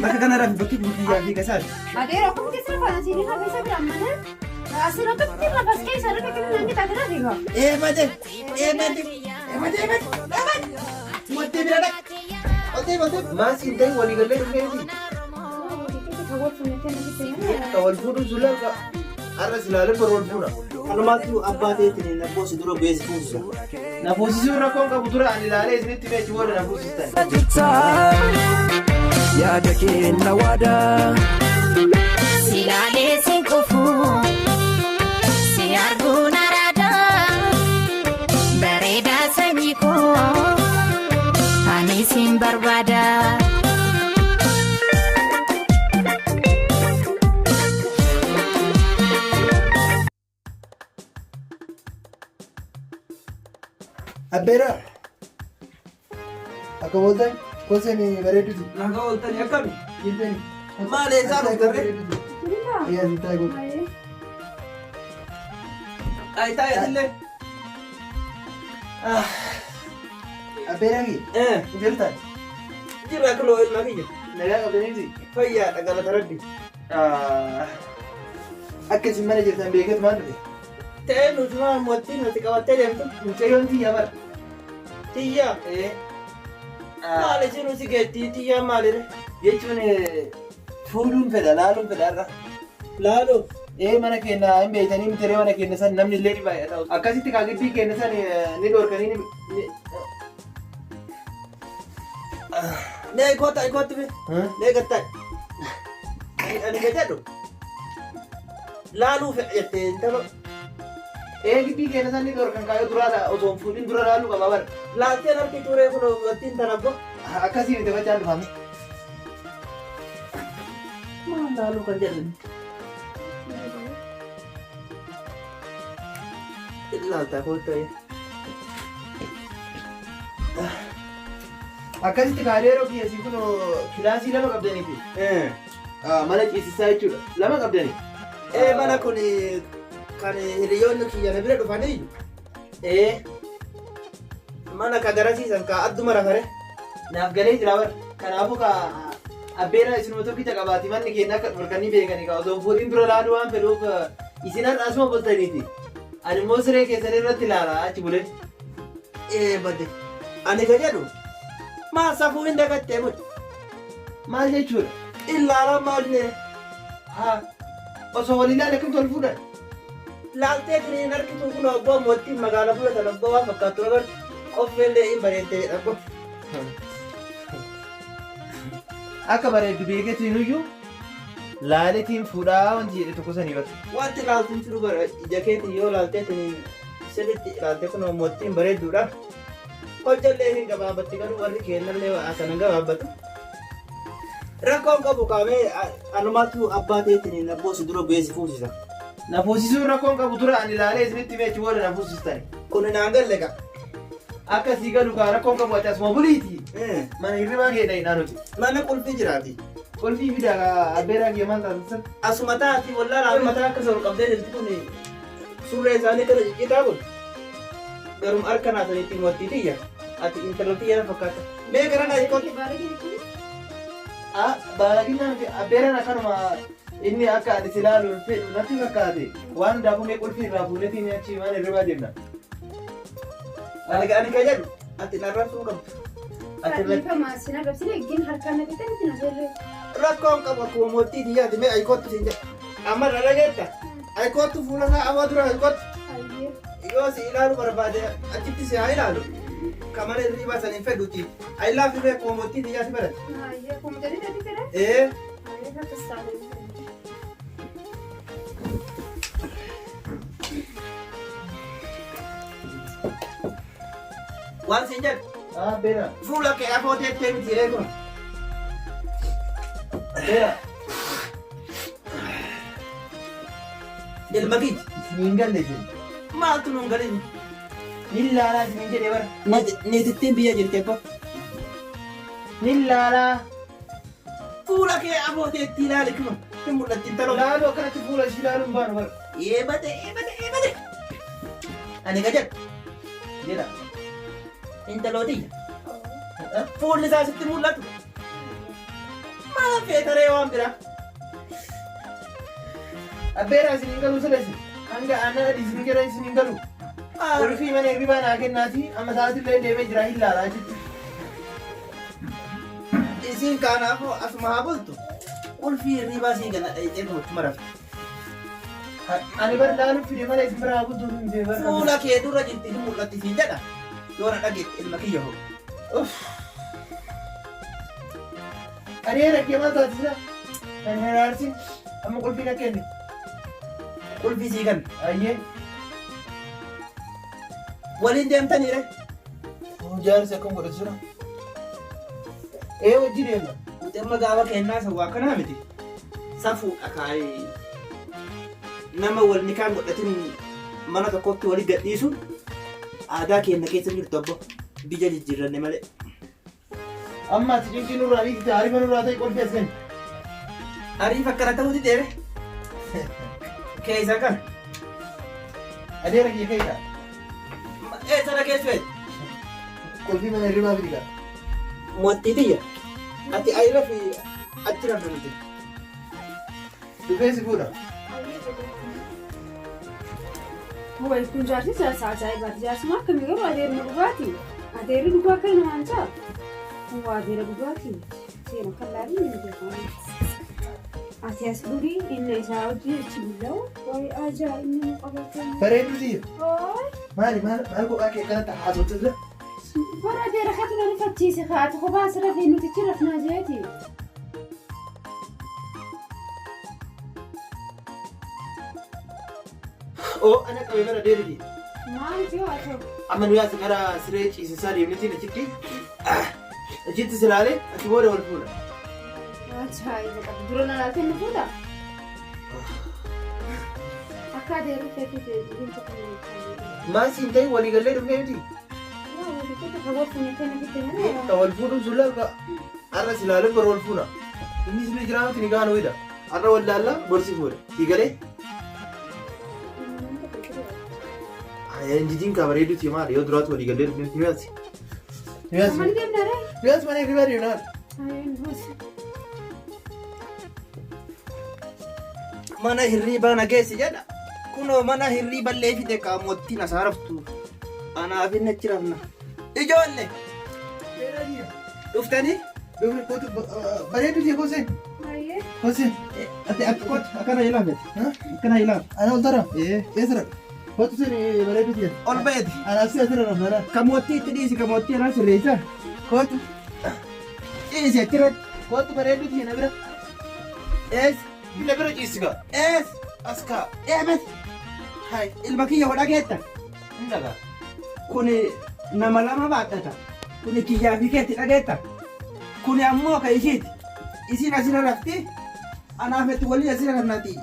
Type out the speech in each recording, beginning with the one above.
Bakka kana rafi bakki kun kiyyaa fi kasaati. Adeera akkuma keessa rafaan asiin irraa keessa bira mana. Asirratti rafas keessa irra kennu namni taate rafi gaa. Eebade eebade eebade eebade eebade. Mottee bira dhaq. Mottee mottee. Maas hin ta'in walii gallee dhufnee miti. Ka wal fuudhu sun lafa har'a silaalee bor wal fuudha. Kanumaatu abbaa ta'eetiin na boosi dura beesi fuusisa. Na fuusisuun rakkoon qabu dura ani ilaalee isinitti meechi booda na fuusistan. Yaada kenna waadaa. Silaalee sin kufu si arguun araada bareedaa sanyii koo ani sin barbaada. Abbeera. Akka ooltan koseen bareeduti. Nagaa ooltanii akkami? Jilbeen. Maal eessaa dhuftarre? Ayyaa sitaa godhu. Ayitaa yaadillee. Abbeera kee. Jirtan. Jira kunoo ilma kiyya. Nagaa qabdaniiti. Fayyaadha galata rabbi. Akka isin mana jirtan beeketu maal dhufe? Ta'ee nuti maal moottiin nuti qabattee deemtu? Mucayyoon tiyya bara. Tiyyaa. Maal isin nuti geettii tiyyaa maalire? Jechuun fuudhuun fedha laaluun fedha irra. Laaloo. Ee mana keenya hin beektanii miti mana keenya san namni illee ni baay'ata. Akkasitti kaa gibbii keenya san ni dhorkanii ni. Mee koota kootti mee. Mee gattaa. Ani ga jedhu. Laaluu fedha jettee intalo. Ee gibbii keenya san ni dhorkan kaayyoo duraa osoo hin fuudhin dura laaluu qaba bara. Laalteen harki turee kun wattiin tana abbo. Akkasii miti bacaan dhufame. Maal laaluu kan jedhan? Laaltaa kootta. Akkasitti kaadeeroo kiyya siin kun kilaasii lama qabdaniiti. Mana ciisisaa jechuudha. Lama qabdani. Ee mana kun kan hiriyoonni kiyya na bira dhufanii Ee mana ka garasiisan ka adduma rafare. Naaf galee jira bara. Kanaafuu ka abbeera isinuma tokkicha qabaati manni keenya akka dhorkanii beekanii ka osoo hin fuudhin dura laaluu waan fedhuuf isin har'a asuma bultaniiti. Ani immoo siree keessan irratti ilaala achi bulee. Ee bade. Ani ka jedhu maa safuu hin dagattee muti. Maal jechuudha? Ilaalaa maal ne? Haa osoo wal ilaale akkamitti wal fuudhan? Laaltee tiriin harkituu kun abbaa moottiin magaala fudhatan abbaa waan fakkaattu agartu qoffeellee hin bareeddee jedha abbaa. Akka bareeddu beeketu iyyuu laaletiin fuudhaa wanti jedhe tokko sanii bara. Wanti laaltu hin jiru bara ija keetiin yoo laaltee tiriin sirriitti ilaalte kun moottiin bareedduudha. Hojjallee hin gabaabatti garuu warri kennallee akkana gabaabbatu. Rakkoon qabu kaamee anumaatu abbaa ta'eetiin abboo si dura beesi fuusisa. Na fuusisuun rakkoon qabu dura ani ilaalee isinitti meechi booda na fuusistani. Kun naan galle gaa. Akka sii galu kaa rakkoon qabu ati asuma buliiti. Mana hirribaa kee dhayinaa nuti. Mana qulfii jiraati. Qulfii fidaa kaa abbeeraa kiyya maal taasisan? Asuma taati wallaalaa mataa akka soru qabdee jirtu kun surree isaanii kana ciccitaa kun garuma harka naasaniitti moottii tiyya. Ati intala tiyya na fakkaata. Mee gara naa hiikotti. Baalaginaa miti abbeeraan akkanuma inni akka ani si ilaalu hin fedhu natti fakkaate. Waan hundaafuu mee qulfii irraa fuunetiin achi mana hirribaa deemna. Ani ani ka jedhu ati narrabsuu qabdu. Ati irratti Dhiifama sin arrabsine eegeen harkaan na fixan itti na seerree. Rakkoon qabu akkuma moottii tiyyaati mee ayikoottu siin jedha. Amma irra dhageetta. Ayikoottu fuula isaa amma dura ayikoottu. Ayyee. Yoo si ilaalu barbaade achitti si haa ilaalu. Ka mana hirribaa san hin fedhuti. Ayilaa fi mee akkuma moottii tiyyaati barate. Ayyee akkuma jedhee natti fedha. Ee. Ayyee akkas taate. Waan siin jedhu Abbeeraa. fuula kee afoo teettee miti jedhee kun. Abbeeraa. Ilma kiyya. Isiniin galle isin. Maaltu nuun galin? Nin laalaa isiniin jedhee bara. Niitittiin biyya jirti abbo. Nin laalaa. Fuula kee afoo teetti ilaali kun. Hin mul'atti intalo. Laaluu akkanatti fuula ishii ilaaluun baanu bara. Eebate eebate eebate. Ani ka jedhu Jedha. intaloo tiyya. Fuulli isaa sitti mul'atu. Maal feetaree waan biraa? Abbeeraa isin hin galu silasi. Hanga aannan adii isin jedhan isin hin galu. Qulfii mana hirribaa naa kennaati amma sa'aatii deemee jira hin laalaa jechuudha. Isiin kanaafuu asuma haa bultu. Qulfii hirribaa sii gana dhayitee mochuma rafte. Ani bar laaluuf fide malee isin bira haa bultu hin fide bar. Fuula kee dura jirti hin mul'atti siin jedha. Yoo na dhageette ilma kiyya hoo. Uff. Adeera kee maal taasisa? Kan hin araarsin amma qulfii na kenni. Qulfii sii kenna. Ayyee. Waliin deemtanii re? Jaarsi akkam godhatu jira? Ee wajji deemna. Nuti amma gaafa kennaa san waa akkanaa miti. Safuudha kaayee nama wal nikaan godhatin mana tokkotti wali gadhiisuun aadaa keenya keessa jirtu abbo biyya jijjiirranne malee. Amma ati cinqii nurraa dhiifte ariifa nurraa ta'e qolfii as kenni. Ariifa akkana ta'uuti deeme. Keessa kan. Adeera kiyya keessa. Eessa na geessu eessa? Qolfii mana hirribaa fidi gaa. Moottii tiyya. Ati ayira fi achi rafna nuti. Dhufee si fuudha. Way kun jaarsi jaarsa ajaa'ibaati. Jaarsuma akkamii garuu adeeruma dhugaati. Adeerri dhugaa akka namaan ta'a. Kun waa adeera dhugaati. Seena kan laalii ni beekamu. Ati as dhugi inni isaa hojii achi bulla'u. Way ajaa'ibni nu qabate. Bareedu tiyya. Hooy. Maali maal maal kophaa kee akkanatti haasoftu jira? Bara adeera keetu na rifachiise kaa ati kophaa as rafee nuti achi rafnaa jeeti. Oo ana qabee bara adeera kiyya. Maal yoo haa ta'u. Amma nuyi as gara siree ciisisaa deemnetiin achitti achitti silaalee achi booda wal fuudha. Ajaa'iba qaba. Dura na laaltee nu fuudha? Akka adeerri feetu deebiin tokko na Maal siin ta'e walii gallee dhufnee miti? Yaa walii gallee kan wal fuune kana fitte malee. Kan wal fuudhuun sun laal har'a silaalee bor wal fuuna. Inni sirrii jiraa miti ni gaana wayida. Har'a wal laallaa borsi fuudha. Sii galee? Injitiin kaa bareeduuti maali yoo duraatu walii gallee dhufnee miti mi'aati. Mi'aati. Mana deemna ree? Mi'aati mana hirribaa deemnaa. Mana hirriibaa na geessi jedha. Kunoo mana hirriiballee fide qaamottiin as haraftu. Anaaf inni achi rafna. Ijoollee dhuftanii? Dhufni kootu bareedu jee koseen. Koseen. Ati akka kootu akkana ilaafete. Akkana ilaaf. Ana ol tara. Eessa raqa? Kootu seen bareedu jee. Ol ba'eeti. Ana asii asirra rafna. Kamoottii itti dhiisi kamoottii anaa sirreessa. Kootu. Dhiisi achirratti. Kootu bareedu jee na bira. Eessa? Na bira ciisi gaa. Eessa? As kaa. Eebet. Hai. Ilma kiyya hodha keetta. Hin dhagaa. Kuni nama lama baadhata. Kuni kiyyaa fi keetti dhageetta. Kuni ammoo ka ishiiti. Isiin asirra rafti. Anaaf itti waliin asirra rafnaati.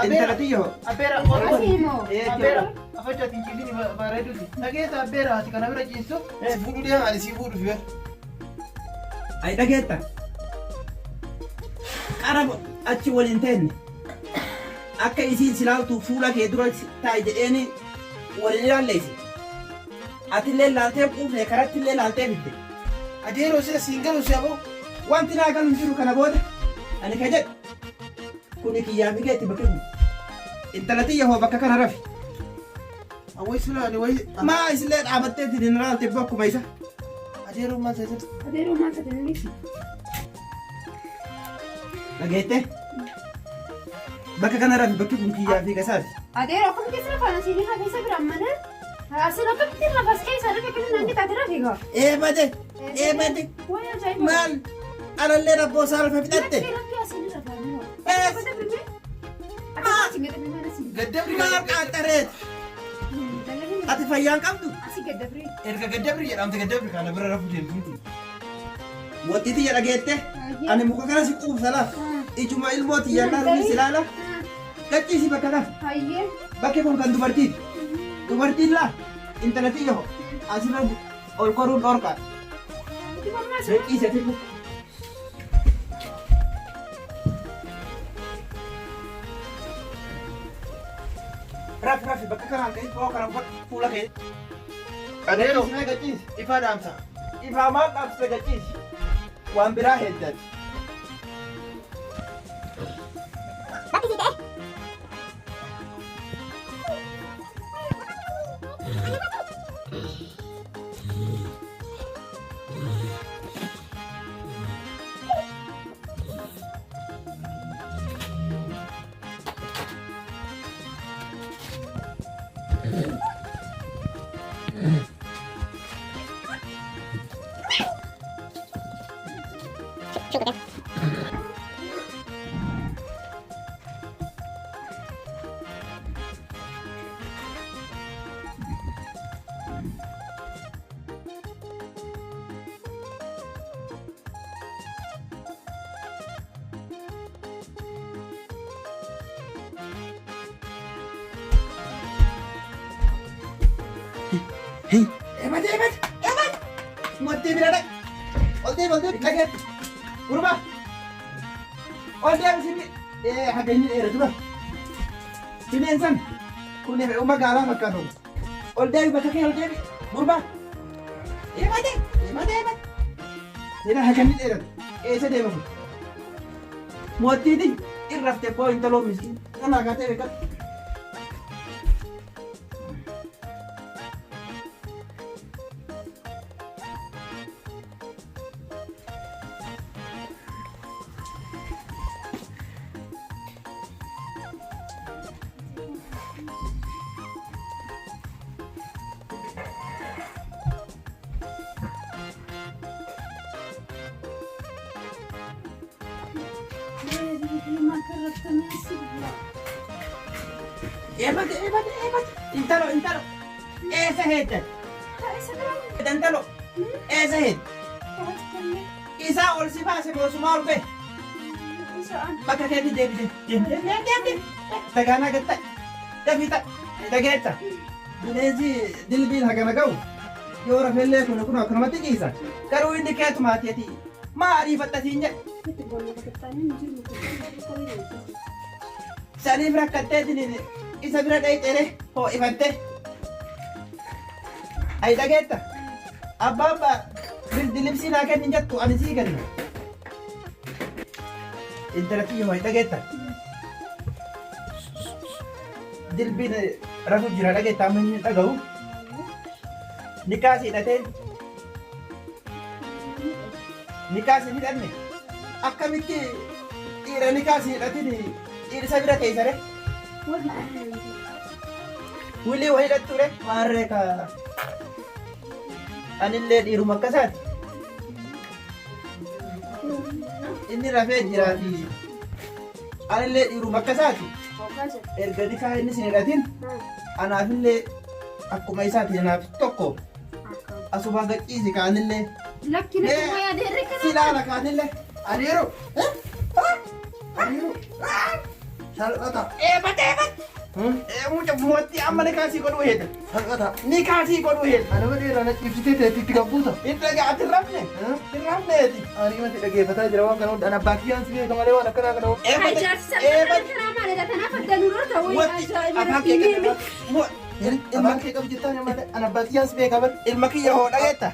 Intala tiyya hoo. Abbeera. Asii moo? Abbeera. Afacha ati hin ciisin bareeduuti. Dhageessa abbeera ati kana bira ciistu. Si fuudhuu deema ani si fuudhu fi. Ay dhageetta. Qara achi waliin teenne. Akka isiin silaaltu fuula kee dura taa'i jedheeni waliin ilaalleessi. Atillee laaltee quufne karattillee laaltee fidde. Adeeroo sila siin galu si aboo. Wanti naa galu hin jiru kana booda ani ka jedhu kuni kiyyaa fi keetti bakki kun. Intala tiyya hoo bakka kana rafi. Awwai sila ani wayi. Maa isillee dhaabattee itti hin laalte bakkuma isa. Adeeroo maal ta'e sila? Adeeroo maal ta'e inni? Dhageette? Bakka kana rafi bakki kun kiyyaa fi gasaati. Adeeroo akkam keessa rafaan asiin irra keessa bira mana? Asiin akkamitti irra fas keessa irra keessa naan qixaate rafi gaa. Eebade! Eebade! Wayi ajaa'iba. Maal? Alallee rabboo saalfa fixatte? Lakki lakki asiin irra rafaan. Ees! Akkamitti mana siin? Gaddabri Maal qaanxareet? Ati fayyaan qabdu? Asii gaddabri. Erga gaddabri jedhamte gaddabri kana bira rafuu deemtu miti. Mootii tiyya dhageette? Ani muka kana si quubsa laaf. Ijuma ilmoo tiyya irraa si ilaala. Gachiisi bakka kana. Hayyee. Bakki kun kan dubartiiti. Dubartiin laa intala tiyya hoo asirra ol koruun dhorkaa. Gachiisi ati. Rafi rafi bakka kanaan ka'e boo kana uffadhu fuula kee. Adeeroo Gachiisi. ifaa dhaamsa. Ifaa maal dhaabsisa gachiisi? Waan biraa heddati. Ebate ebate ebate. Mottee bira dhaqi. Ol deemi ol deemi dhageetti. Gurbaa. Ol deemi sinni. Ee haga inni dheeratu bara. Bineensan kun magaalaa fakkaatu. Ol deemi bakka kee ol deemi. Gurbaa. Ebate ebate ebate. Jedha haga inni dheeratu. Eessa deema kun? Moottiiti irrafte koo intaloo miskiin. Kanaa kaatee beekatu. Eebate eebate eebate. Intalo intalo. Eessa heeddan? Intalo. Eessa heed? Isaa ol si baase moosumaa ol ba'e. Bakka keetti deebite. Deem deem deem deem deem. Dagaanaa gad ta'i. Dafii ta'i. Dhageetta. Bineensi dilbiin hagana ga'u yoo rafellee kun kun akkanumatti ciisa. Garuu inni keetumaati ati maa ariifatta siin jedhe. Saniif rakkatteetiin isa bira dhayxeere ho'ifatte. Ayi dhageetta. Abbaa abbaa birdilibsii naa kenni jettu ani sii kenna. Intala tiyya ho'i dhageetta. Dilbiin rafu jira dhageetta amma inni dhaga'u. Nikaa si hidhateen. Nikaa si hidhanne. Akkamitti dhiira nikaa si hidhatin dhiirsa bira teessare? Wilii wa hidhatture maarree ka anillee dhiiruma akkasaati. Inni rafee jiraati. Anillee dhiiruma akkasaati. Erga nikaa inni sin hidhatin anaafillee akkuma isaati anaaf tokko asuma gachiisi kaanillee. Lakki na kuma yaadee Si ilaala kaanillee. Adeero. Adeero. Salphata. Eebate eebate. Muca mootii amma nikaa sii godhuu heeda. Salphata. Nikaa sii godhuu heeda. Anama dheeraa na ciibsitee teetti itti gabbuuta. Hin dhagaa ati hin rafne. Hin rafneeti. Ani mati dhageeffataa jira waan kana hunda. An abbaa kiyyaan si beeka malee waan akkanaa kana hunda. Eebate eebate. Mootii Afaan kee qabu. Ilma kee qabu jettaan malee an abbaa kiyyaan si beeka bar. Ilma kiyya hoo dhageetta.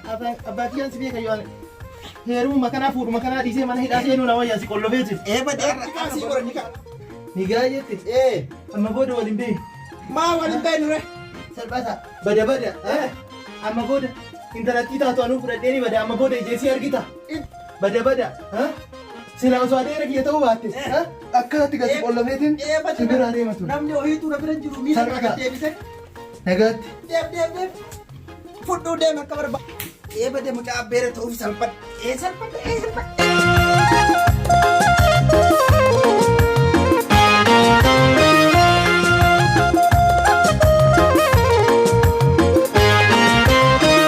Abbaa kiyyaan si beeka yoo ani heerumuma kanaa fuudhuma kanaa dhiisee mana hidhaa seenuu na wayyaa si qollofee jiru. Eebate nikaa sii godha nikaa. Nigaa jette. Ee Amma booda waliin beeku. maa waliin beeknu re. Salphata. Bada bada. Amma booda intalattii taatu anuu fudhadhee ni bada amma booda ijeesii argita. Bada bada. Silaa osoo adeera kiyya ta'uu baatte. Akkanatti gadi qollofeetiin si biraa deema ture. Namni ohiitu na bira jiru miila Salphata. kana deebise. Nagaatti. Deem deem deem. Fudhuu deem akka barbaadu. Eebate mucaa abbeera ta'uuf salphadha. Ee salphadha ee salphadha.